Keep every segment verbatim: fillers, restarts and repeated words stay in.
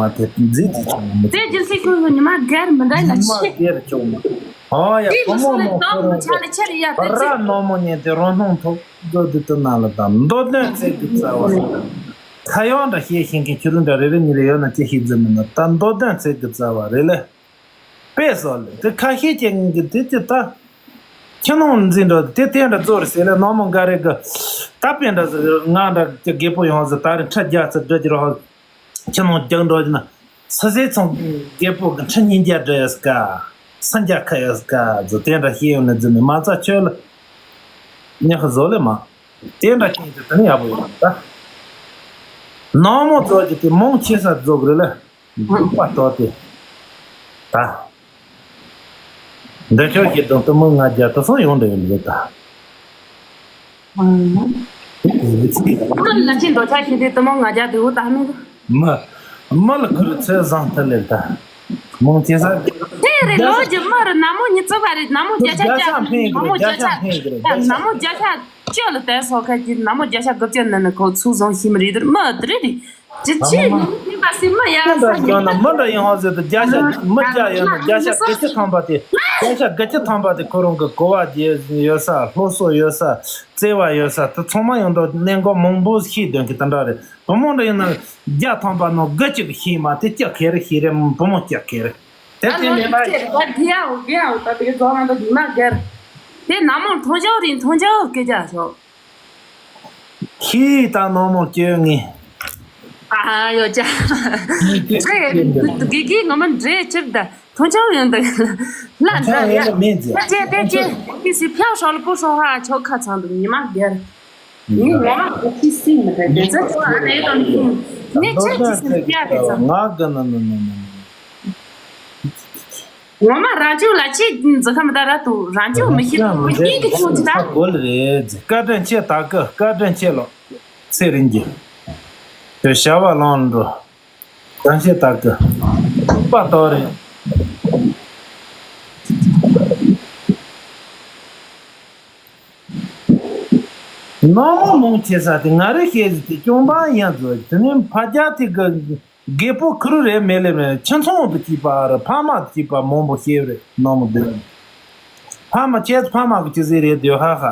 མ་དེ་མཛེས་ཀྱི་ཆུང་མ་མི་དེ་རྒྱུན་སྲིད་ཁོང་གི་ཉི་མ་སྒེར་མི་འདྲ་ལ་མ་ཆེ། སྒེར་ཆུང་མ། ཨོ་ཡ། དེ་བུ་མོ་མོ་ཁོ་རང་ཆ་ལ་ཆེར་ཡ་དེ་ར་ཚེ་ནོ་མོ་ཉན་དེ་རོ་སྣང་ཐོག་རྡོ་དེ་དུ་ན་ལ་དང་མདོ་དོན་ཚིག་གི་རྩ་བ་རེད། ཁ་ཡོང་འདྲ་ཤེས་ཤེས་མཁན་ཁྱོད་རང་འདྲ་རེ་རེ་གཉིས་རེ་ཡོད་ན་ཅི་ཤེས་རྫུན་མིན་ན་ད་མདོ་དོན་ཚིག་གི་རྩ་བ་རེད་ལེ། དཔེ་སོགས་ལས་དེ་ཁ་ཤས་ཀྱི་གི་དེ་ཅི་ལྟ། ཁྱི་ནང་འཛིན་འགྲོ་དེ་དེ་འདྲ་རྫོགས་རེད་ཟེར་ལས་ནོར་མོ་འགའ་རེ་གི་ད་དཔེ་འདྲ་ཟེར་ང་འདྲ་ཀྱི་རྒད་པོ་ཡོང་ཟེར་ད་རེ་ཁྲ་རྒྱ་ཚ་འདྲ་ཀྱི་རོགས་ཁྱི་ནང་རྒྱག་འགྲོ་ཀྱི་ན་སུ་ཟེར་ཚོང་རྒད་པོ་གི་ཁྲི་ཉིས་བརྒྱ་འདྲ་ཡོད་ཀ་སུམ་བརྒྱ་ཁ་ཡོད་ཀ་ཟེར་དེ་འདྲ་ཤེས་ཡོང་ནས་རྫུན་མི་མ་རྩ་ཆོད་ལ་ཉག་བཟོ་ལས་མ་དེ་འདྲ་ཤེས་ཀྱི་དེ་ནི་ཡག་པོ་ཡོད་ད། ནོར་མོ་རྫོགས་ཀྱི་དེ་མང་ཆེ་ས་རྫོགས་རེད་ལ། ལྐུགས་པ་གཏོར་ཏེ། ད། འདི་ཁྱོད་ཀྱི་དང་གཏུམ་མོ་ང་རྒྱལ་དུ་སོང་ཡོང་འདྲ་ཡོད་ལེ་ད། ཀུན་ལ་ཅི་འདོད་ཆགས་ཤེས་ཏེ་གཏུམ་མོ་ང་རྒྱལ་དུ་ད་མི། མི། མི་ལ་ཁུར་ཚོད་བཟང་ཐལ་ལེ་ད། མང་ཆེ་ས། དེ་རེད་ལོ་རྒྱུ་མ་རེད་ན་མོ་ཉི་ཚོ་བ་རེད་ན་མོ་བརྒྱ་ཆ་བརྒྱ་ཆ་ཕན་གི་ན་མོ་བརྒྱ་ཆ་ཕན་གི་རེད་ན་མོ་བརྒྱ་ཆ་བཅོ་ལ་དེ་སོགས་ཁ་ཅིག་ན་མོ་བརྒྱ་ཆ་དགུ་བཅུ་ནི་ནི་ཁོ་ཚུགས་བཟང་ཤེས་མི་རེད་དེར་མི་དེ་རེད་དེ། ཅི་ཅི་ནི་ནི་པ་སི་མི་ཡ་ས་ཡོད་ན་མི་འདྲ་ཡོང་ཧ་ཟེར་དུ་བརྒྱ་ཆ་མི་བརྒྱ་ཡོད་ན་བརྒྱ་ཆ་དགུ་བཅུ་ཐམ་པ་དེ་བརྒྱ་ཆ་དགུ་བཅུ་ཐམ་པ་དེ་ཁོ་རང་གི་གོ་བ་དེ་ཡོད་ས་སློབ་གསོ་ཡོད་ས་བརྩེ་བ་ཡོད་ས་དེ་ཚང་མ་ཡོང་དུ་གནད་འགག་མང་པོ་ཤེས་དོན་གི་དེ་འདྲ་རེད། བུ་མོ་འདྲ་ཡིན་ན་བརྒྱ་ཐམ་པ་ནང་དགུ་གཅིག་ཤེས་མ་དེ་སྐྱག་ཁེ་རེ་ཤེས་རེ་བུ་མོ་སྐྱག་ཁེ་རེ་དེ་དེ་མེད་པ་ཡིན། དེ་ཡ་འོ་དགེ་ཡ་འོ་ད་དེ་རྫོང་རང་དུ་ཉི་མ་སྒེར་དེ་ན་མོ་མཐོང་ཆོག་རིང་མཐོང་ཆོག་སྐད་ཆ་ཤོག་ཁྱི་ད་ནོར་མོ་སྐྱོན་ངེས། ཨ་ཡོ་ཅག་འདྲེ་དགེ་དགེ་ངོ་མ་འདྲེ་ཕྱིར་ད་མཐོང་ཆོག་ཡོང་ད་ལ་འདྲ་ཡ་ཡོད་ན་མེད་ཟེར། ད་ཅེ་ད་ཅེ་ཁྱི་སི་ཕྱག་ཧྲོ་ལ་པོ་ཧྲོ་ཧ་ཆོག་ཁ་ཚང་དུ་ཉི་མ་སྒེར། ངས་ངོ་མ་གོ་ཁྱི་སི་མི་ད་དེ་ཚ་ཆོག་ཨ་ནེ་དང་ནི་ནེ་ཆེ་ཁྱི་སི་ཕྱག་དེ་ཚ། ང་ག་ན་ན་ན་ན། ངོ་མ་རང་ཅུ་ལ་ཅི་འཛི་ཁ་མི་ད་ར་དུ་རང་ཅུ་མི་ཤེས་དུ་མི་ཤེས་ཀི་ཁྱོད་ཅི་ད། གོ་ལ་རེད་བཀའ་དྲིན་ཆེ་ད་ཀི་བཀའ་དྲིན་ཆེ་ལོ། ཚེ་རིང་གི་དེ་བྱ་བ་ལང་འགྲོ། དྲིན་ཆེ་ད་ཀི་པ་ཏོ་རེད། ནང་མི་མང་ཆེ་ས་དེ་ང་རེ་ཤེས་ཟི་དེ་སྐྱོང་པ་ཡིན་ཟོ་དེ་ནས་ཕ་རྒྱ་དེ་གི་རྒད་པོ་ཁུ་རུ་རེད་མེད་ལེ་མེད་ཁྱི་ཚང་དུ་སྐྱིད་པ་རེད་ཕ་མ་དུ་སྐྱིད་པ་མང་པོ་ཤེས་རེད་ནང་མི་འདུག་ཕ་མ་ཁྱེད་ཕ་མ་གི་ཅི་ཟེར་རེད་འདོད་ཧ་ཧ།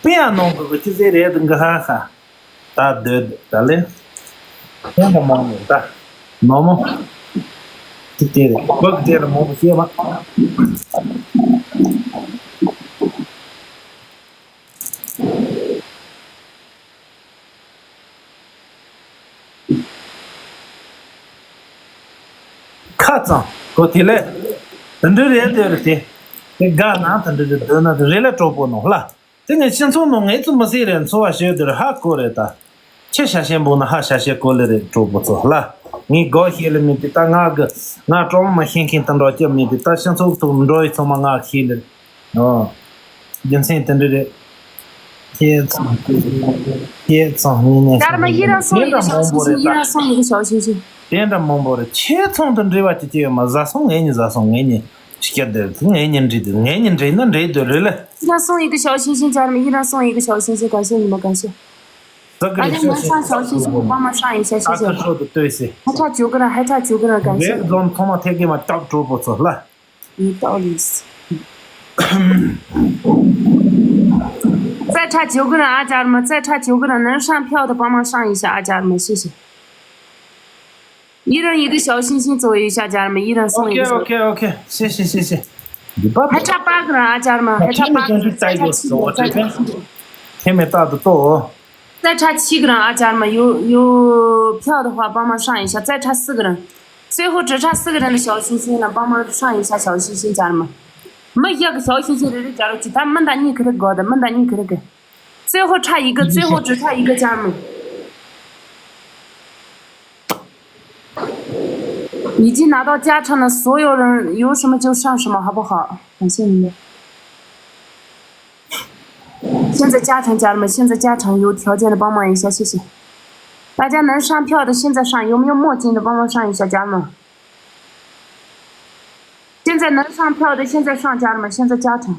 དཔེ་ཡང་ནང་གི་གི་ཅི་ཟེར་རེད་འདི་ཧ་ཧ། ད་སྡོད་ད་ལེ། ཁྱེད་ལ་མང་མོ་ད། ནང་མི། ཅི་དེ་རེད་བུ་གི་དེ་ལ་མང་པོ་ཤེས་མ། ཁ་ཙང་གོ་དེ་ལས། དེ་འདྲ་རེད་དེ་རེད་དེ། དེ་དགའ་ན་དེ་འདྲ་རེད་འདོད་ན་དེ་རེད་ལ་གྲོགས་པོ་ནོ་ལ། དེ་ནས་སྤྱི་ཚོགས་ནང་ངེད་ཚོ་མི་སེར་རེད་འཚོ་བ་ཤོད་དེ་རེད་ཧ་གོ་རེད་ད། ཁྱི་ཤ་ཤེད་འབུག་ན་ཧ་ཤ་ཤེད་གོ་ལེ་རེད་གྲོགས་པོ་ཚོ་ལ། ངས་དགོས་ཤེས་ལེ་མིན་དེ་ད་ང་གི་ང་གྲོགས་མ་ཤེས་མཁན་དེ་འགྲོ་སྐྱབས་མིན་དེ་ད་སྤྱི་ཚོགས་ཐོག་འགྲོ་ཡི་ཚང་མ་ང་ཤེས་ལེ། ཨོ། རྒྱུ་མཚན་དེ་འདྲ་རེད། ཁྱེད་ཚང་ཁྱེད་ཚང་ངེད་གཉིས་ཀརྨ་ཡི་རང་སོང་ཡི་གི་ཞའོ་ཤིང་ཤིང་ཡི་རང་སོང་ཡི་གི་ཞའོ་ཤིང་ཤིང་། དེ་འདྲ་མང་པོ་རེད་ཁྱེད་ཚང་དུ་འབྲེལ་བ་ཅི་ཅི་ཡོད་མ་བཟའ་སོང་ངེད་གཉིས་བཟའ་སོང་ངེད་གཉིས་ཤི་ཀྱ་དེ་ངེད་གཉིས་འབྲེལ་དེ་ངེད་གཉིས་འབྲེལ་ན་འབྲེལ་དུ་རེད་ལེ། ཡི་རང་སོང་ཡི་གི་ཞའོ་ཤིང་ཤིང་ཀརྨ་ཡི་རང་སོང་ཡི་གི་ཞའོ་ཤིང་ཤིང་།感谢你们感谢。 ཟ་གི་རེད་ཤོད་ཤོད། 大家能上小心心，帮忙上一下，谢谢。 ཨ་ཁུ་ཧྲོ་དུ་ལྟོས་སེ། 还差九个人，还差九个人，感谢。 རེད་འཛོམས་ཐོག་མ་ཐད་ཀྱི་མ་སྟབས་གྲོགས་པོ་ཚོ་ལ། 有道理。 再差九个人啊，家人们，再差九个人，能上票的帮忙上一下啊，家人们，谢谢。 一人一个小心心作为一下，家人们，一人送一个。 OK OK OK，谢谢谢谢。你爸爸。 还差八个人啊，家人们，还差八个人，再差七个人，再差七个人。 天没大的多。 再差七个人啊，家人们，有有票的话帮忙上一下，再差四个人，最后只差四个人的小心心了，帮忙上一下小心心，家人们。没一个小心心的人加入去，咱们的你可是高的，们的你可是给，最后差一个，最后只差一个，家人们。 已经拿到加成了，所有人有什么就上什么，好不好？感谢你们。现在加成，家人们，现在加成有条件的帮忙一下，谢谢。大家能上票的现在上，有没有墨镜的帮忙上一下，家人们？现在能上票的现在上，家人们，现在加成。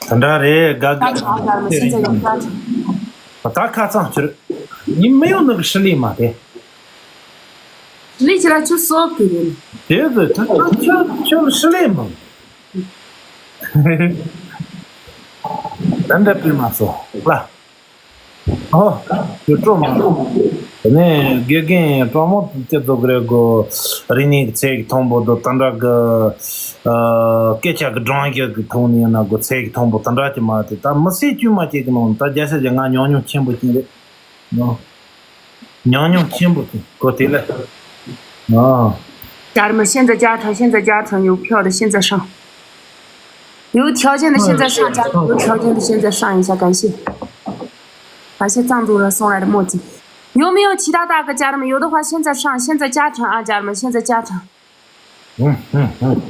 ད་འདྲ་རེད་དགའ་དགའ། ད་ཁ་ཚང་ཁྱོད་ཉིན་མི་ཡོང་ནི་གི་ཧྲི་ལི་མ་དེ། ལས་ཁྱེད་ལ་ཁྱོད་སོག་གི་རེད། དེ་ཚོ་ཁྱོད་ཁྱོད་ཁྱོད་ཧྲི་ལས་མང་། ད་འདྲ་པི་མ་སོ་ལ། ཨོ། ཁྱོད་སྤྲོ་མ་རེད། དེ་ནས་དགེ་རྒན་སྤྲོ་མོ་ཁྱེད་ཚོ་གི་རེད་གོ། རིག་གནས་ཀྱི་ཚད་ཀྱི་མཐོན་པོ་དང་དེ་འདྲ་གི། ཨ། སྐད་ཆ་གི་སྒྲོམ་གཞི་གི་ཐོག་ནས་ཡིན་ན་གོ། ཚད་ཀྱི་མཐོན་པོ་དེ་འདྲ་ཅིག་མ་དེ་ད་མི་སེར་དཀྱུས་མ་ཅིག་གི་ནང་ད་རྒྱལ་སྲས་ཀྱི་ང་ཉུང་ཉུང་ཆེན་པོ་ཅིག་རེད། ཉུང་ཉུང་ཆེན་པོ་དེ་གོ་དེ་ལ། ཨ། 家人们，现在加团，现在加团，有票的现在上，有条件的现在上，加团，有条件的现在上一下，感谢，感谢藏族人送来的墨镜。有没有其他大哥家人们？有的话现在上，现在加团啊，家人们，现在加团。 ཧུམ་ཧུམ་ཧུམ།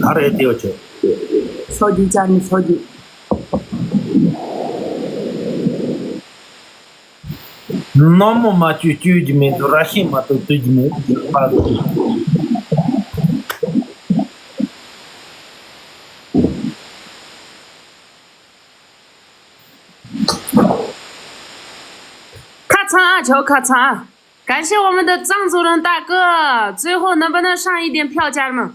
ད་རེད་དེའོ་ཆོ། ཚོགས་རྒྱུ་བཅར་ནས་ཚོགས་རྒྱུ། ནག་མོ་མ་བཅོས་བཅོས་རྒྱུ་མེད་འདུག་ར་ཤི་མ་གཏོགས་བཏུལ་རྒྱུ་མེད་འདུག་ཕར་ཚུར། ཁ་ཚང་ཨ་ཆོ་ཁ་ཚང་ཨ། 感谢我们的藏族人大哥，最后能不能上一点票，家人们？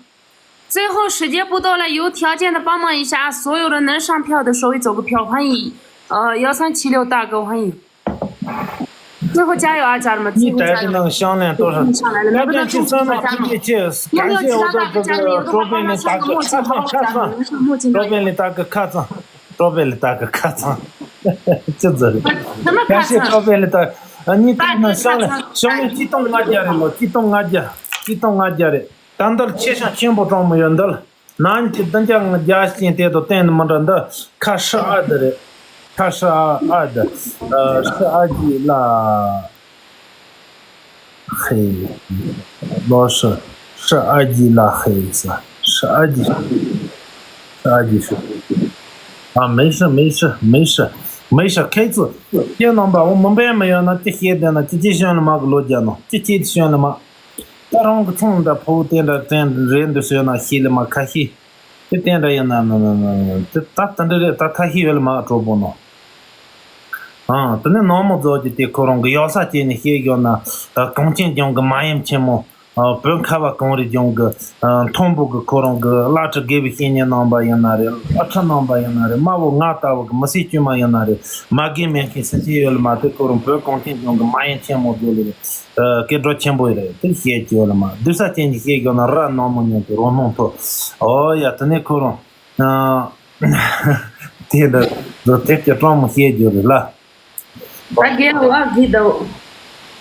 最后时间不多了，有条件的帮忙一下啊！所有人能上票的手一走个票，欢迎，呃，幺三七六大哥，欢迎。最后加油啊，家人们！最后加油！你带着那个项链多少？上来了，能不能中奖？家人们，有没有其他大哥家人们？有的话帮忙上个墨镜，好，家人们，上墨镜。左边的大哥看着。 左边的大哥看着，这这，什么看着？感谢左边的大哥。啊，你等等上来，上来一动俺家的了，一动俺家，一动俺家的。等到气象全部装没有的了，那你等讲俺家现在都等那么着的，看十二的了，看十二的，呃，十二的了。 嘿，老师，十二级了，嘿，是十二级，十二级是。啊，没事，没事，没事，没事，开始。天能吧，我们班没有呢，这些的呢，这这些了嘛，个罗家呢，这这些了嘛。大龙个冲的，跑点的，这样人都是那些了嘛，开心。 དེ་བསྟན་འདྲ་ཡིན་ན་ནི་ནི་ནི་དེ་ད་དེ་འདྲ་རེད། ད་ཐ་ཤི་ཡོད་ལ་མ་གྲོགས་པོ་ནོ། ཨང་། དེ་ནས་ནང་མོ་རྫོགས་ཀྱི་དེ་ཁོ་རང་གི་ཡག་ས་བྱས་ནས་བཤད་ཡོད་ན། ད་གངས་ཅན་ལྗོངས་ཀྱི་མ་ཡུམ་ཆེན་མོ། ཨ། བོད་ཁ་བ་གངས་རི་ལྗོངས་ཀྱི། ཨ། མཐོན་པོ་གི་ཁོ་རང་གི་བླ་སྤྲུལ་དགེ་བའི་བཤེས་གཉེན་རྣམ་པ་ཡིན་ན་རེད། བླ་སྤྲུལ་རྣམ་པ་ཡིན་ན་རེད། དམར་པོ་ང་ལྟ་བུ་གི་མི་སེར་དཀྱུས་མ་ཡིན་ན་རེད། མ་རྒན་མེད་མཁན་སུ་ཞིག་ཡོད་ལ་མ་དེ་ཁོ་རང་བོད་གངས་ཅན་ལྗོངས་ཀྱི་མ་ཡུམ་ཆེན་མོ་རྫོགས་ལ་རེད། ཨ། སྐད་གྲགས་ཆེན་པོ་རེད། དེ་བཤད་ཀྱི་ཡོད་ལ་མ། བསྡུས་ས་ཅན་གྱི་བཤད་ཀྱི་ཡོད་ན་ར་ནང་མོ་ཉོན་དུ་རོ་སྣང་ཐོ། ཨོ་ཡ། དེ་ནས་ཁོ་རང་། ཨ། དེ་འདྲ་འདྲ་དེབ་ཀྱི་གྲངས་མོ་བཤད་རྒྱུ་རེད་ལ། ད་རྒན་ལགས་གིས་དང་།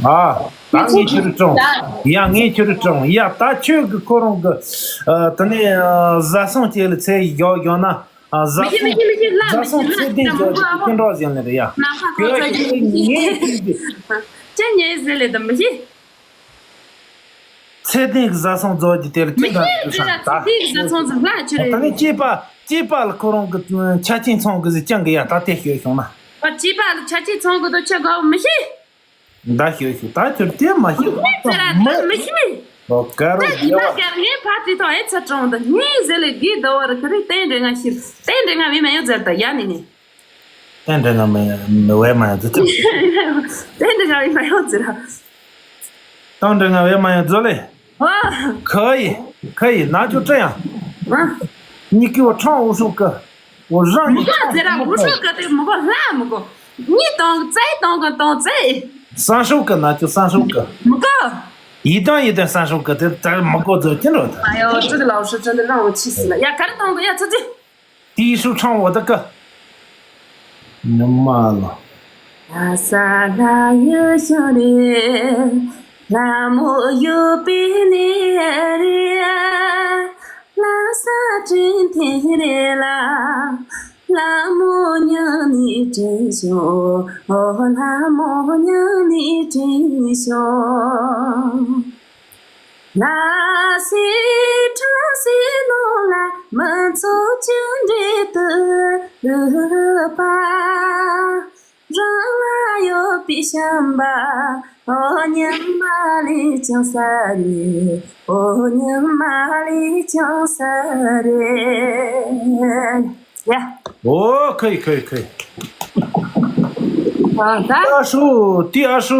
ཨ། ད་ངས་ཁྱོད་རུ་དྲངས། ཡ། ངས་ཁྱོད་རུ་དྲངས། ཡ། ད་ཁྱོད་ཀྱི་ཁོ་རང་གི། ཨ། དེ་ནས། ཨ། བཟའ་ཚང་བཅས་ལ་ཚད་ཡོད་ཡོད་ན། ཨ། བཟའ་ཚང་། བཟའ་ཚང་ཚད་ལྡན་བྱ་རྒྱུ་དེ་སྐྱིན་གྲོགས་ཟེར་ནི་རེད་ཡ། ཁྱོད་ཀྱིས་ངས་ཁྱོད་ཀྱི། ཁྱོད་ངས་ཟེར་ལེ་ད་མི་ཤེས། ཚད་ལྡན་གྱི་བཟའ་ཚང་རྫོགས་ཀྱི་དེར་ཅི་དང་ཅི་ཤ་ད། ཚད་ལྡན་གྱི་བཟའ་ཚང་ཟེར་ལ་ཅི་རེད། ད་ནི་སྐྱེས་པ་སྐྱེས་པ་ལ་ཁོ་རང་གི་ཆ་རྐྱེན་ཚང་གི་ཟེར་ཅང་གི་ཡ། ད་དེ་ཤོད་བྱུང་ན། ཨ། སྐྱེས་པ་ལ་ཆ་རྐྱེན་ཚང་གི་དོ་ཆ་ག་མི་ཤེས། ད་ཤོད་ཤོད། ད་ཁྱོད་དེ་མ་ཤེས། ད་མི་ཤེས། ཨོ་ཀ་རོ། ད་ཡིན་ན་ཀ་ངའི་ཕ་དེ་ཐོག་ཨེ་ཚ་གྲོང་དུ་ངའི་ཟེར་ལེ་གི་དོ་བར་ཁ་རི་བསྟན་འདྲེ་ང་ཤིར་བསྟན་འདྲེ་ང་བི་མ་ཡོད་ཟེར་ད་ཡ་ནི་ནི། བསྟན་འདྲེ་ང་མི་ཡ་མི་བས་མ་ཡ་ཛི་ཅང་། བསྟན་འདྲེ་ང་བས་མ་ཡ་ཛི་ར། བསྟན་འདྲེ་ང་བས་མ་ཡ་ཛི་ལེ། ཨ། 可以，可以，那就这样。ཨ། 你给我唱五首歌，我让你唱。 མི་གོ་ཛི་ར། 五首歌དེ་མི་གོ་ལ་མི་གོ། 你当在当个当在。 三首歌，那就三首歌。 མི་གོ། 一段一段三首歌，这咱没过这劲了。 哎呦，这个老师真的让我气死了！呀，开始当个呀，这这。 第一首唱我的歌。 ཉི་མ་ལ། ལྷ་ས་ལྷ་ཡུལ་ཤོད་རེད། ལྷ་མོ་ཡོད་པའི་གནས་རེད། ལྷ་ས་དྲིན་ཐེན་རེད་ལ། ལྷ་མོ་ཉམས་ནས་དྲན་བྱུང་། ཨོ་ལྷ་མོ་ཉམས་ནས་དྲན་བྱུང་། ལ་སེ་ཁྲ་སེ་ནོ་ལ་མི་ཚོགས་ཅི་འདྲེ་དུ་པ། རང་ལ་ཡོད་པའི་བྱམས་པ། ཨོ་ཉི་མ་ལས་ཀྱང་ས་རེད། ཨོ་ཉི་མ་ལས་ཀྱང་ས་རེད། ཡ། ཨོ་ཁོས་ཁོས་ཁོས། ཨ་ད། ཨ་ཧྲུ་ཏི་ཨ་ཧྲུ།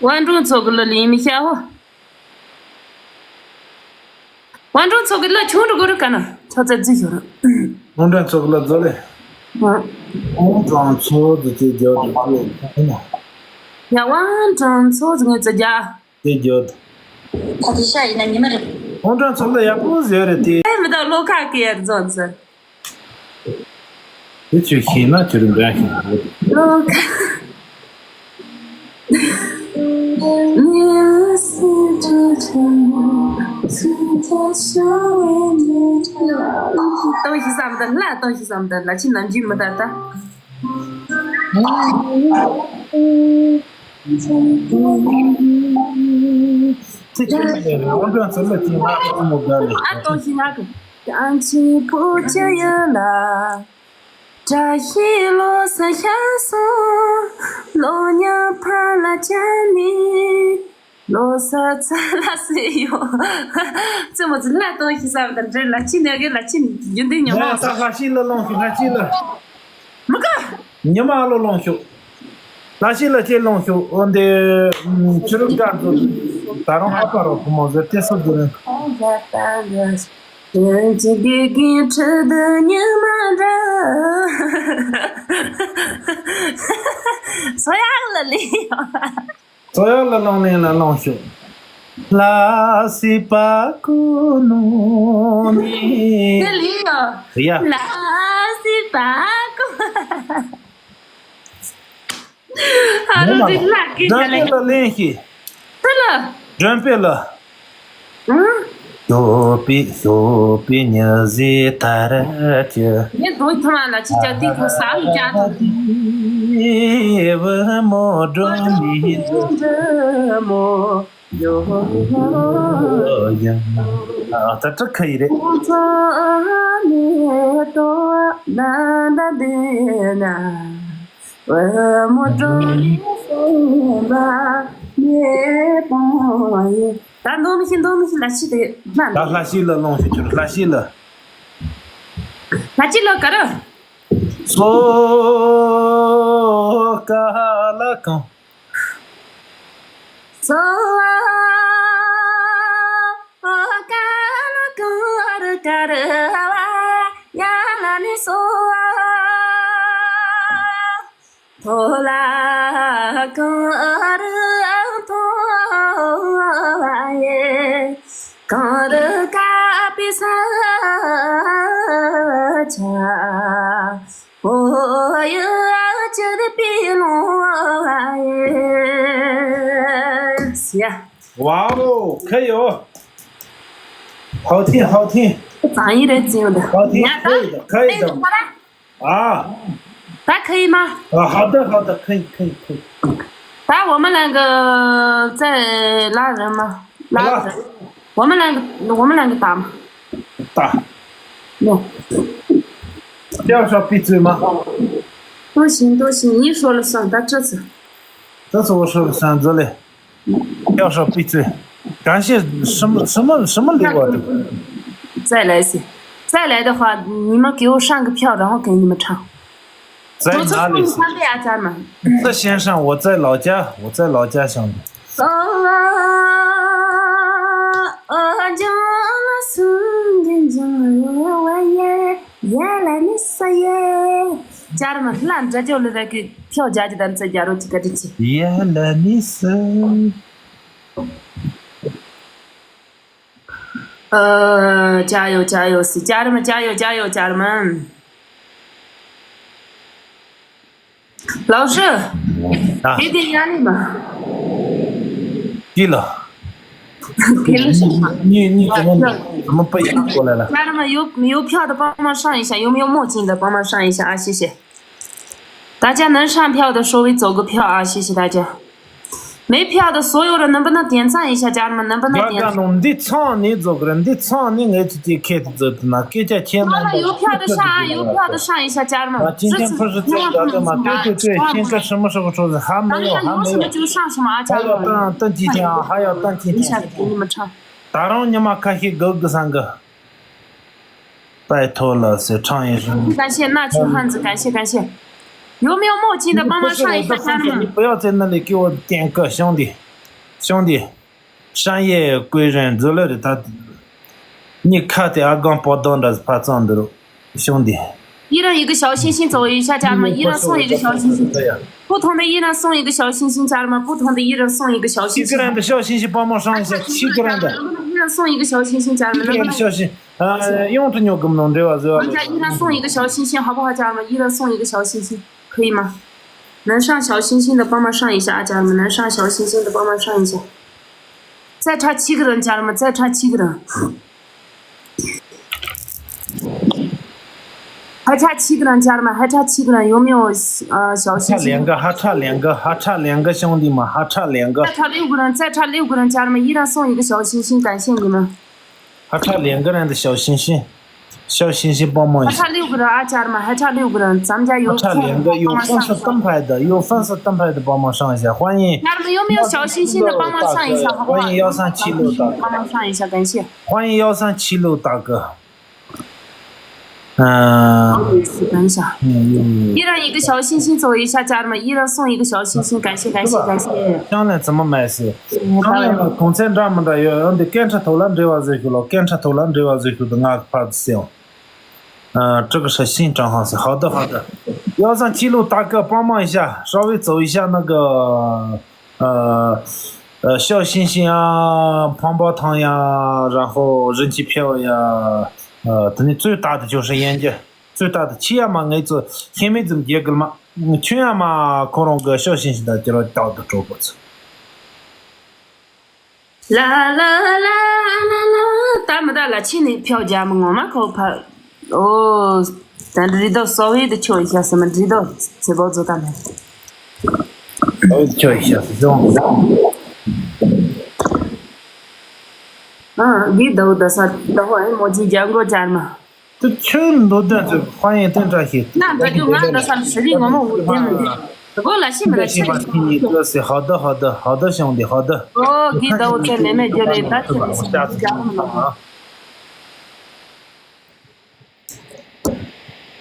དབང་སྒྲོན་མཚོ་གི་ལོ་ལིན་མི་ཤ་བོ། དབང་སྒྲོན་མཚོ་གི་ལོ་ཆུང་འགྲོ་གོ་རུ་ཀ་ན་ཆོ་ཚ་རྫི་ཤོར། དབང་སྒྲོན་མཚོ་གི་ལོ་རྫོ་ལེ། དབང་སྒྲོན་མཚོ་རྫི་ཅེ་རྒྱ་དུ་ཅེ་ཡིན་ན། ཡ་དབང་སྒྲོན་མཚོ་རྫི་ངེ་ཚ་རྒྱ། དེ་རྒྱ་དུ། ད་དེ་ཤ་ཡིན་ན་ཉི་མ་རེད། དབང་སྒྲོན་མཚོ་ལོ་ཡག་པོ་ཟེར་རེད་དེ། ཨེ་མི་ད་ལོ་ཁ་གི་ཡར་རྫོན་ཟེར། དེ་ཆོས་ཤེས་ན་ཁྱོད་རང་འགན་ཤེས་དགོས། ལོ་ཁ། ཏོ་ཞིག་བསམ་དང་ལ་ཏོ་ཞིག་བསམ་དང་ལ་ཕྱི་ནམ་རྒྱུན་མི་ལྟར་ད། ཚེ་ཆེན་པོ་ཡིན་ན་དབང་སྒྲོན་ཚུར་ལ་ཅིག་ང་ཨ་མོ་དགའ་ལེ། ཨ་ཏོ་ཞིག་ང་གི་ཀྱང་ཆི་པོ་ཅི་ཡ་ལ། བཀྲ་ཤིས་ལོ་གསར་ཤར་སོང་། ལོ་ཉག་ཕ་ལ་ཅན་ནི། ལོ་གསར་ཚ་ལ་སེ་ཡོ། ཙི་མོ་ཙི་ལ་ཏོ་ཞིག་བསམ་དང་འདྲེ་ལ་ཕྱི་ནས་གི་ལ་ཕྱི་རྒྱུན་ལྡན་ཉོ་མ་ད་ལྷ་ཤི་ལ་ལོང་ཤོག་ལྷ་ཤི་ལ། མི་དགའ། ཉི་མ་ལོ་ལོང་ཤོག་ལྷ་ཤི་ལ་ཁྱེད་ལོང་ཤོག་འོ་འདི་ཕྱི་རུ་དགའ་མཛོད། ད་རུང་ཨ་ཕ་རོ་ཁོ་མོ་ཟེར་ཏེ་སུ་དུ་ནི། ཁོང་ཟ་ད་འདི། ཡང་ཅི་དགེ་རྒན་ཁྲི་དུ་ཉི་མ་འདྲ། སོ་ཡག་ལ་ལི། སོ་ཡག་ལ་ལོང་ནས་ལ་ལོང་ཤོག་ལ་སི་པ་ཀུ་ནུ་ནི། དེ་ལི་ཡ། ཡ། ལ་སི་པ་ཀུ། ཧ་རུ་དེ་ལ་ཀི་ད་ལེ། ལ་ལེན་ཤི། ད་ལ། འགྲོན་པེ་ལ། ཨང་། ཞོགས་པའི་ཞོགས་པའི་ཉི་ཟེར་ཐར་གྱི། ངས་མདོ་ཐང་ལ་ཅི་བྱ་དེ་ཁོ་ས་ལ་བྱ་དང་། བུ་མོ་སྒྲོལ་མའི་བུ་མོ་ཡོ་ཡང་། ཨ་ད་ཁ་ཡི་རེད། ད་མདོ་མི་ཤེས་མདོ་མི་ཤེས་ལ་ཤི་དེ་ན། ད་ལྷ་ཤི་ལ་ལོང་ཤི་ཁྱོད་ལྷ་ཤི་ལ། ལྷ་ཤི་ལ་ག་རུ། སོ་ཀ་ལ་གང་། སོ་ཀ་ལ་གང་རུ་ག་རུ་བ་ཡ་ལ་ནི་སོ། ཐོ་ལ་གང་རུ་ཐོ་ཡེ་གང་རུ་ཀ་པི་ས་ཆ་ཧོ་ཡུ་ཅི་རི་པི་ལོ་ཡེ་སི་ཡ། 哇哦，可以哦。好听，好听。 བཟང་ཡི་རེད་ཅིང་ད། 好听，可以的，可以的。 啊。 ད་可以吗？ 啊，好的，好的，可以，可以，可以。 ད་我们两个再拉人吗？拉人。 我们两个，我们两个打吗？ 打。 喏。 要说闭嘴吗？ 都行，都行，你说了算，他这次。 这次我说了算，这里。 要说闭嘴，感谢什么什么什么礼物啊？这个。 再来一次，再来的话，你们给我上个票，然后给你们唱。 在哪里？ 我在上面啊，家人们。 这先生，我在老家，我在老家，兄弟。 ཡ་ལ་ནི་ས་ཡེ། རྒྱ་ར་མ་ལ་འདྲ་ཅོ་ལི་ར་གི་ཐེའོ་རྒྱ་ཅི་དམ་ཚེ་རྒྱ་རོ་ཅི་ཀ་ཏི་ཅི། 耶勒尼斯。 ཨ། 加油，加油，是家人们，加油，加油，家人们。 老师，啊。 给点压力吧。 给了。 给了什么？ 你你怎么怎么被压过来了？ 家人们，有有票的帮忙上一下，有没有墨镜的帮忙上一下啊？谢谢。大家能上票的稍微走个票啊，谢谢大家。没票的所有人能不能点赞一下？家人们能不能点赞？ ང་ག་ནང་འདི་ཚང་ནས་རྫོགས་རེད། འདི་ཚང་ནས་ངས་ཅི་ཅི་ཁྱེད་དུ་རྫོགས་ན་སྐད་ཆ་ཁྱེད་妈妈，有票的上啊，有票的上一下，家人们， 啊，今天不是这个的吗？对对对，现在什么时候出的？还没有，还没有。 还要当当几天啊，还要当几天。 等一下，给你们唱。 ད་རུང་ཉི་མ་ཁ་ཤས་སྒུག་དགོས་བསམ་གི། 拜托了，谁唱一首？ 感谢那群汉子，感谢感谢。有没有墨镜的帮忙上一下，家人们？ 你不要在那里给我点歌，兄弟，兄弟。 商业归人，走了的他，你看的阿刚报道的发账的了，兄弟。 一人一个小心心走一下，家人们，一人送一个小心心。 对呀。 不同的一人送一个小心心，家人们，不同的一人送一个小心心。 七个人的小心心帮忙上一下，七个人的。 一人送一个小心心，家人们， 七个人的小心，呃，用着牛根能对吧？是吧？ 大家一人送一个小心心，好不好，家人们？一人送一个小心心，可以吗？能上小心心的帮忙上一下啊，家人们，能上小心心的帮忙上一下。再差七个人，家人们，再差七个人。 还差七个人，家人们，还差七个人，有没有呃小心心？ 还差两个，还差两个，还差两个，兄弟们，还差两个。 再差六个人，再差六个人，家人们，一人送一个小心心，感谢你们。 还差两个人的小心心，小心心帮忙一下。 还差六个人啊，家人们，还差六个人，咱们家有还差两个，有粉丝灯牌的，有粉丝灯牌的帮忙上一下，欢迎。 家人们，有没有小心心的帮忙上一下，好不好？ 欢迎幺三七六大哥。 帮忙上一下，感谢。 欢迎幺三七六大哥。嗯， 等一下，嗯，一人一个小心心走一下，家人们，一人送一个小心心，感谢感谢感谢。 香奈怎么买是？ 香奈嘛，公司འདྲ་མི་འདྲ་ཡོད། འོན་ཏེ་སྐད་འཕྲིན་ཐོག་ལ་འབྲེལ་བ་བཟོས་ཤོག་ལོ། སྐད་འཕྲིན་ཐོག་ལ་འབྲེལ་བ་བཟོས་ཤོག་ཏུ་ང་ཕར་ཟེར། 呃，这个是新账号是好的好的。 幺三七六大哥帮忙一下，稍微走一下那个 呃，呃，小星星啊，棒棒糖呀，然后人气票呀，呃，等于最大的就是眼睛，最大的企业嘛，我做黑妹子也给嘛，嗯，去年嘛，可能个小星星的，就是到的中国去。 ལ་ལ་ལ་ལ་ལ་ ད་མི་ད་ལ་ཕྱི་ནས་ཕྱོགས་རྒྱ་མི་ངོ་མ་ཁོ་ཕར། ཨོ། ད་འདྲི་དོ་སོ་བའི་དུ་ཁྱོད་ཤ་སི་མ་འདྲི་དོ་ཚེ་བོ་ཛོ་ད་མ། ཨོ་ཁྱོད་ཤ་སི་ཅོང་། ཨ་གི་དོ་ད་ས་ད་ཧོ་ཨེ་མོ་ཅི་རྒྱ་མགོ་ཅར་མ། དུ་ཁྱོད་མདོ་དོན་ཚོད་ཧ་ཡན་ཏན་བཀྲ་ཤིས། ན་ད་རྒྱུ་ང་ད་ས་ཧྲི་རི་ངོ་མ་འུ་དེ་མི་འདི། ད་གོ་ལ་ཤི་མི་ལ་ཤི་རི། ཤི་ནི་ཏོ་སི་ཧ་ད་ཧ་ད་ཧ་ད་ཤང་དི་ཧ་ད། ཨོ་གི་དོ་ཚེ་ལེ་མེ་རྒྱ་ལེ་ད་ཁྱོད་ཤ་སི་ཅོང་།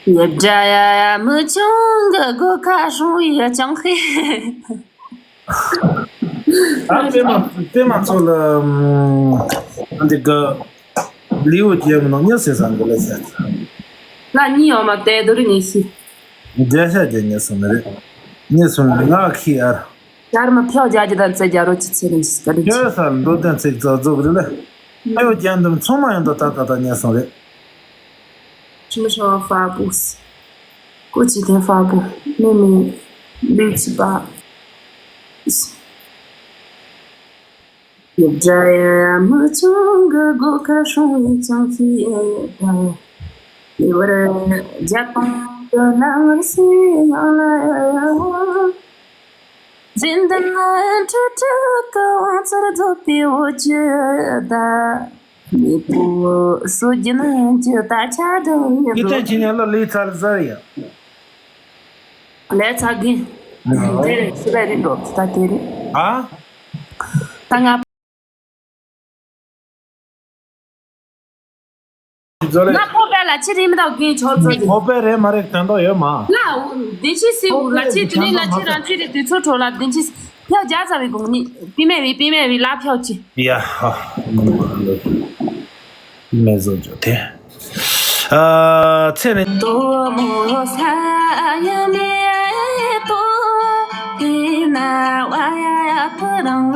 ཡབ་རྒྱ་ཡ་ཡ་མི་ཆུང་གི་སྒོ་ཁ་སྲུང་ཡ་ཅང་ཧེ། ཨ་པེ་མ་པེ་མ་ཚོ་ལ་འདི་ག་ལིའུ་རྒྱལ་མི་ནང་ཉི་སེ་སང་གི་ལ་ཟེར། ལ་གཉིས་ཡོད་མ་དེ་དུ་རི་ཉི་ཤི། རྒྱ་ཤ་རྒྱ་ཉི་སུ་མི་རེད། ཉི་སུ་མི་ང་ཁི་ཨར། ཡར་མ་ཕྱོགས་རྒྱ་རྒྱ་དང་ཚེ་རྒྱ་རོ་ཅི་ཚེ་རིང་ཞིག་ག་རེ་ཅི། ཁྱོད་སར་མདོ་དོན་ཚིག་རྫོགས་རྫོགས་རེད་ལ། ཨ་ཡོ་རྒྱན་འདུམ་ཚང་མ་ཡོང་དོ་ད་ད་ད་ཉན་སོང་རེད། ཁྱིམ་ཤ་བ་ཧྥ་བུ། ཀོ་ཅི་ཐན་ཧྥ་བུ། མེ་མེ། ལུས་ཅི་པ། ཡབ་རྒྱ་ཡ་མི་ཆུང་གི་སྒོ་ཁ་སྲུང་ཡི་ཅང་ཁི་ཡ་ཡ་ད། ཡི་བར་རྒྱ་དང་གི་ལ་བར་སི་ཡང་ལ་ཡ་ཡ། འཛིན་ལྡན་ཁྲི་ཁྲི་གི་དབང་ཚར་རྫོགས་པའི་འོ་ཅི་ད། མི་བུ་སུ་རྒྱུ་ན་རྒྱུ་ད་ཆ་འདྲ་ཡི་ཡི་རོ། ཏན་ཁྱི་ཉན་ལ་ལས་ཚར་ཟེར་ཡ། ལས་ཚར་གི། ཨ་དེ་རེད་སུ་རེད་རེད་འགྲོ་ད་དེ་རེད། ཨ། ད་ང་། ཛོ་ལེ། ང་ཕོ་པའི་ལ་ཕྱི་རིམ་དང་རྒན་ཆོར་ཚོ་དེ། ཕོ་པའི་རེད་མ་རེད་དོན་དག་ཡོད་མ། ལ་བདེན་ཤི་སི་ལ་ཕྱི་དེ་ནི་ལ་ཕྱི་རང་ཚུལ་རེད་དུས་ཚོད་འཕྲོ་ལ་བདེན་ཤི་ཕྱོགས་རྒྱ་ཚ་བའི་དགོང་ནི་པི་མེ་བི་པི་མེ་བི་ལ་ཕྱོགས་ཅི། ཡ་ཧ། པི་མེ་བཟོ་རྒྱུ་དེ། ཨ་ཚེ་རིང་། དོ་མོ་ས་ཡ་མེ་དོ། ཨི་ན་བ་ཡ་ཐུ་རང་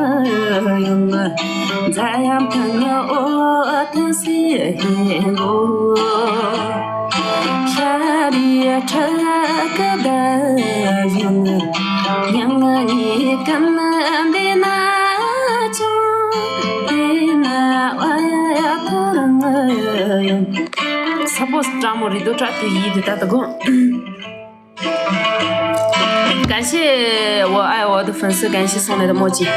ཡོང་། ཛ་ཡམ་ཐུ་ནི་འོ་ཐུ་སི་ཧེ་གོ། ཤ་རི་ཁྲ་ཀ་ད་ཡོང་། ཉང་ཉི་ཀ་ན་འདི་ན་ཆུ། ཨི་ན་བ་ཡ་ཐུ་རང་ཡོང་། ས་པོ་སི་ཀྲ་མོ་རི་དོ་ཀྲ་ཐུ་ཡི་དི་ད་ད་གོ། 感谢我爱我的粉丝，感谢送来的墨镜。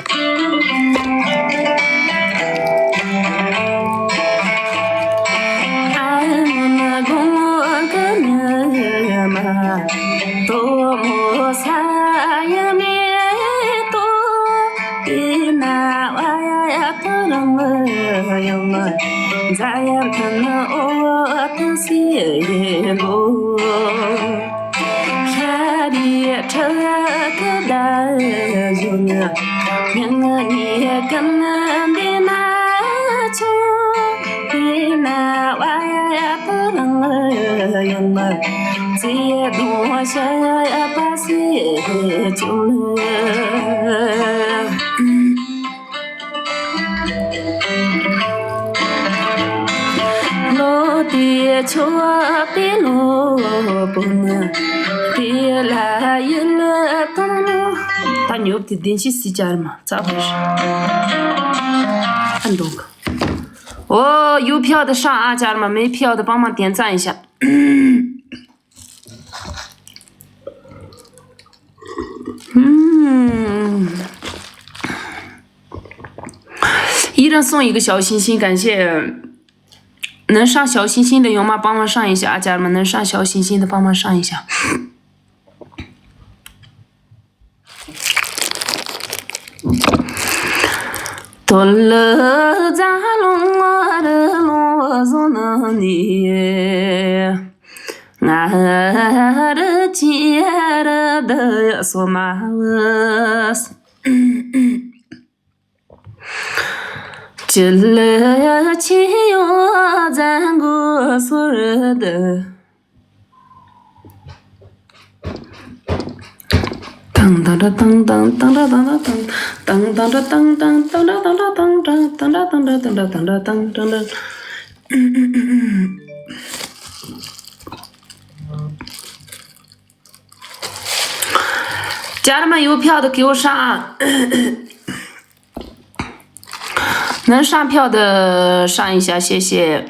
ལོ་དེ་ཆོ་བ་པའི་ལོ་པོ་ན་དེ་ལ་ཡིན་ལ་དང་ལོ། ད་ཉོབ་དེ་བདེན་ཤི་སི་ཅར་མ་ཚ་བར་ཨ་འདུག་ཨོ་ཡུ་ཕྱོགས་དུ་ཧྲང་ཨ་ཅར་མ་མེ་ཕྱོགས་དུ་པང་མ་དེན་ཙ་ཡིན་ཤག་ཧུམ། 依然送一个小心心，感谢能上小心心的有吗？帮忙上一下啊，家人们，能上小心心的帮忙上一下。 དོ་ལ་རྫ་ལུང་བ་རི་ལུང་བ་བཟོ་ན་ནི། ང་རི་ཅི་རི་འདི་སོ་མ་བུ། ཅི་ལ་ཆི་ཡོད་རྫ་མགོ་སོ་རི་འདི། ཅར་མ་ཡོ་ཕྱག་ཏུ་ཁེའུ་ཧྲ། 能上票的上一下，谢谢。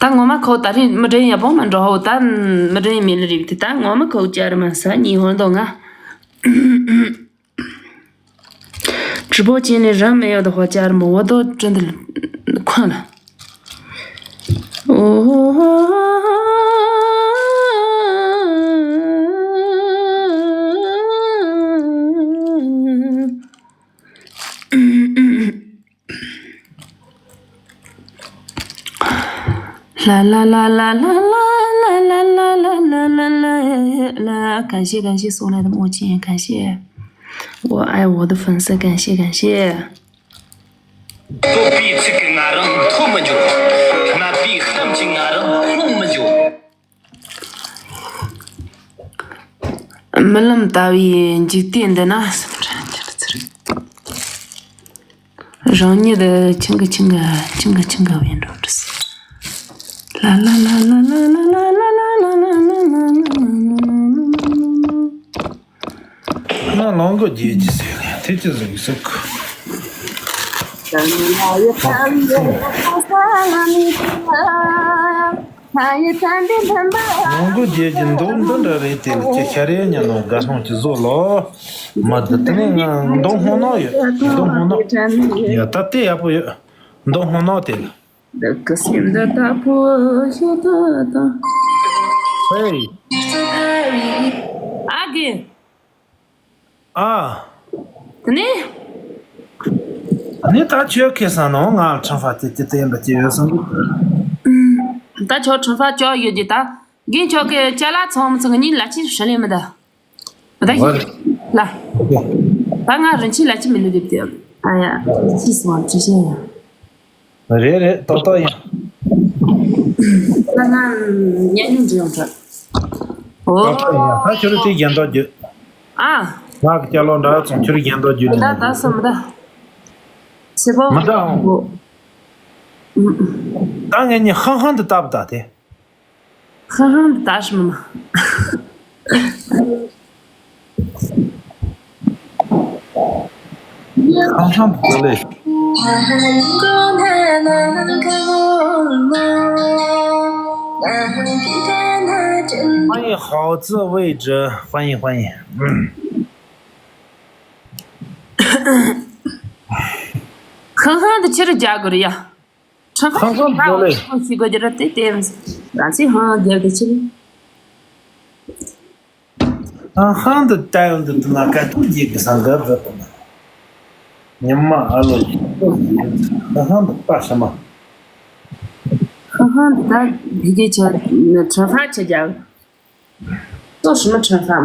但我们口打的没这样不蛮着，但没这样没了的，但我们口加的嘛，三年活动啊。直播间里人没有的话，加什么我都真的困了。哦。啦啦啦啦啦啦啦啦啦啦啦啦啦！感谢感谢送来的木剑，感谢，我爱我的粉丝，感谢感谢。ལྟོ་ཕིའི་ཚིག་གིས་ང་རང་མཐོ་མི་འཇུག་སྨད་པའི་གཏམ་གྱིས་ང་རང་ལྷུང་མི་འཇུག་རྨི་ལམ་ལྟ་བུའི་འཇིག་རྟེན་འདི་ན། རང་ཉིད་ཁྱིམ་གི་ཁྱིམ་གི་ཁྱིམ་གི་ཁྱིམ་གི་བས་འགྲོ་འགྲོ། ལ་ལ་ལ། ང་ལོང་གོ་རྒྱལ་གྱི་ཟེར་ནས་དེ་ཅི་ཟིག་ཟུག་ལོང་གོ་རྒྱལ་གྱི་མདོག་འདི་འདྲ་རེད། དེ་ལ་ཁྱེད་ཤ་རེ་ཉན་ནོ་དགའ་སྣང་གྱི་བཟོ་ལོ། མ་དེ་དེ་ནས་ང་མདོག་སྔོ་ནག་ཡོད། མདོག་སྔོ་ནག་ཡ། ད་དེ་ཡག་པོ་ཡོད། མདོག་སྔོ་ནག་དེ་ལ། འདི་གི་སེམས་འདི་ལྟ་བུ་ཞིག་ཏུ་དང་། ཧེ། ཨ་གི། ཨ། དེ་ནས། ཨ་ནི་ད་ཁྱོད་ཁེ་སང་ནང་ང་ཁྲང་ཧྥ་ཅི་ཅི་བསྟན་པ་ཅི་ཡོད་སོང་གི། ད་ཁྱོད་ཁྲང་ཧྥ་ཅོག་ཡོད་ཀྱི་ད། རྒན་ཁྱོད་ཀྱི་ཅ་ལག་ཚང་མ་ཚང་གི་ཉིན་ལ་ཅི་ཧྲི་ལེ་མི་ད། ད་ཡིན་ལ། ད་ང་རིན་ཆེན་ལ་ཅི་མི་ལུས་དེབ་དེ། ཨ་ཡ། ཅི་སོང་ཅི་ཤེས་ཡ། རེད་རེད། ཏག་ཏག་ཡིན། ད་ང་ཉན་ཉུང་འདྲི་ཡོང་དྲ། ཨོ། ཏག་ཏག་ཡིན། ད་ཁྱོད་རང་དེ་རྒྱན་ཐོག་རྒྱུ། ཨ། ང་གི་སྐྱ་ལོ་འདྲ་ཚོང་ཁྱོད་རྒྱན་ཐོག་རྒྱུ་མི་ད་ད་སོ་མི་ད། སེ་པོ། མི་ད་ཨང་། ཨོ། ད་ངས་ཉི་ཧང་ཧང་དུ་བཏབ་ད་དེ། ཧང་ཧང་དུ་ད་ཧྲི་མི་མ། ཧང་ཧང་དུ་ལེ། ཧང་ཧང་དུ་ལེ། 欢迎好自为之，欢迎欢迎。嗯。 ཧང་ཧང་དུ་ཕྱིར་རྒྱག་དགོས་རེད་ཡ། ཁྲང་ཁྲང་ཁྲང་ཁྲང་ཁྲང་ལེ། ཁྲང་ཞིག་དགོས་རྒྱུ་རེད་དེ་དེ། རང་ཚོས་ཧང་ཧང་རྒྱབ་དེ་ཕྱིར། ཧང་ཧང་དུ་ལྟ་ཡོང་དུས་དུ་ན་ཀ་ཏུ་རྒྱལ་གི་སང་གབ་རེད་དུ་ན། ཉི་མ་ཨ་ལོ་ཡིན་ཧང་ཧང་དུ་ལྟ་ཤ་མ། ཧང་ཧང་དུ་ད་བི་གེ་ཆ་ཁྲང་ཧྥ་ཆ་རྒྱབ། ཏོ་ཧྲི་མ་ཁྲང་ཧྥ་མ།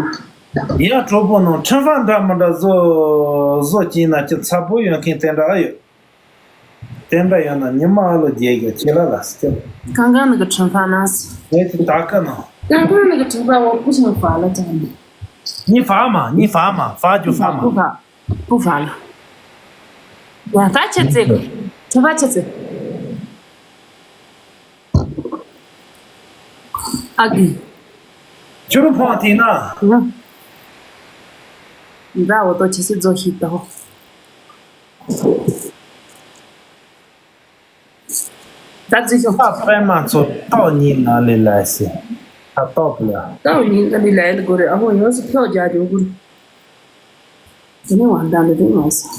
ཡ་གྲོགས་པོ་ནང་ཁྲང་ཧྥ་འདྲ་མི་འདྲ་བཟོ་བཟོ་གྱིན་ན་ཅི་ཚ་པོ་ཡོད་མཁན་དེ་འདྲ་ཨ་ཡོད། དེ་འདྲ་ཡོད་ན་ཉི་མ་ཨ་ལོ་རྒྱལ་གྱི་ཁྱེད་ལ་ལ་སྐྱབས། གང་གང་ནི་གི་ཁྲང་ཧྥ་ན་སི། ངས་དེ་ད་ག་ན། གང་གང་ནི་གི་ཁྲང་ཧྥ་འོ་ཀུ་ཤང་ཧྥ་ལ་ཅང་ནི། ཉི་ཧྥ་མ་ཉི་ཧྥ་མ་ཧྥ་རྒྱུ་ཧྥ་མ། ཀུ་ཧྥ་ཀུ་ཧྥ་ལ། ཡ་ད་ཆི་ཙེ་གི་ཁྲང་ཧྥ་ཆི་ཙེ། ཨ་གི། ཁྱོད་རང་ཕོང་ཐིག་ན། ཡ། འདྲ་འོ་ཏོ་ཆི་སི་རྫོ་ཞིག་ཏོ། ད་རྫི་ཤོག་ད་པད་མ་ཚོ་ཏོག་གཉིས་ན་ལས་ལ་སི། ད་ཏོག་ལ། ཏོག་གཉིས་ན་ལས་ལ་ཡིན་དགོས་རེད། ཨ་ཧོ་ཡོངས་སུ་ཕྱོགས་རྒྱག་རྒྱུ་དགོས་རེད། དེ་ནས་དབང་ཐང་ལ་དེ་མ་ཟེར།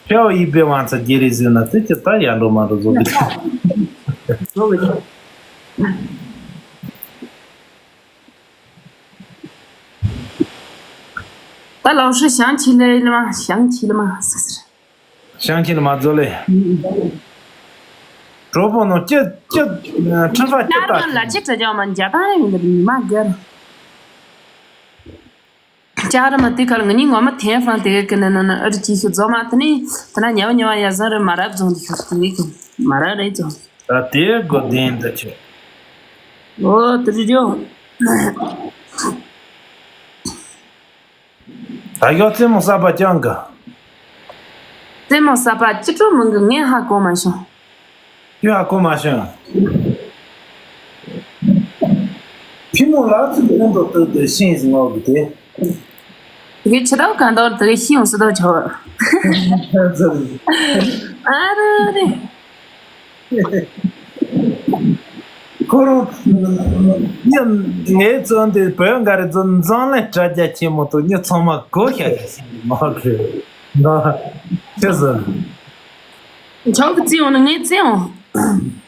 ཕེའོ་ཡིག་པའི་དབང་ཚ་རྒྱལ་རེ་ཟེར་ན་དེ་ཅི་ལྟར་ཡར་འགྲོ་མ་འགྲོ་བཟོ་གི། བཟོ་གི། ད་ལའོ་ཧྲི་ཞང་ཆི་ལེ་ལ་མ་ཞང་ཆི་ལ་མ་ཟེར་ཟེར། ཞང་ཆི་ལ་མ་བཟོ་ལེ། གྲོགས་པོ་ནང་ཅི་ཅི་ཁྲིམས་ཕ་ཅི་ལྟ། ལ་ཅི་ཁྲ་ཅང་མ་འཇའ་ཐང་རིང་གི་མ་གར། ལྕགས་རི་མ་དེ་ཁར་ང་གཉིས་ངོ་མ་ཐེན་ཧྥང་དེ་ག་གི་ནི་ནི་ཨ་རི་ཅི་ཤུ་རྫོགས་མ་དེ་ནི་དེ་ན་ཉལ་བ་ཉལ་བ་ཡ་ཟ་རི་མ་རབ་རྫོང་དེ་ཤུ་དེ་གི་མ་རབ་རེད་རྫོང་། ད་དེ་གོ་དེན་དུ་ཆེ། ཨོ་དེ་རི་ཇོ། ད་ཡོ་རྩེད་མོ་གསར་པ་ཅང་གི། རྩེད་མོ་གསར་པ་ཅི་སྤྲོ་མི་འགི་ངས་ཧ་གོ་མ་བྱུང་། ཁྱོད་ཧ་གོ་མ་བྱུང་། ཕི་མོ་ལ་ཚིག་ཀུན་ཏུ་བཏུད་དེ་ཤིང་ཟིན་ངོ་གི་དེ། དེ་གི་ཆི་ཏོག་གང་ཏོག་དེ་གི་ཤིང་སུ་ཏོག་ཆོག་ཨ་རེ་རེ། ཁོ་རང་ཉིད་ངའི་བཙོན་དེ་བོད་འགའ་རེ་བཙོན་འཛམ་གླིང་དྲ་རྒྱ་ཆེན་མོ་དུ་ཉིད་ཚང་མ་གོ་ཤ་ཤ་ཤ་མ་གི་ན་ཆི་ཟེར། ཆོག་གི་བཙོན་འོང་ནི་ངས་བཙོན་འོང་།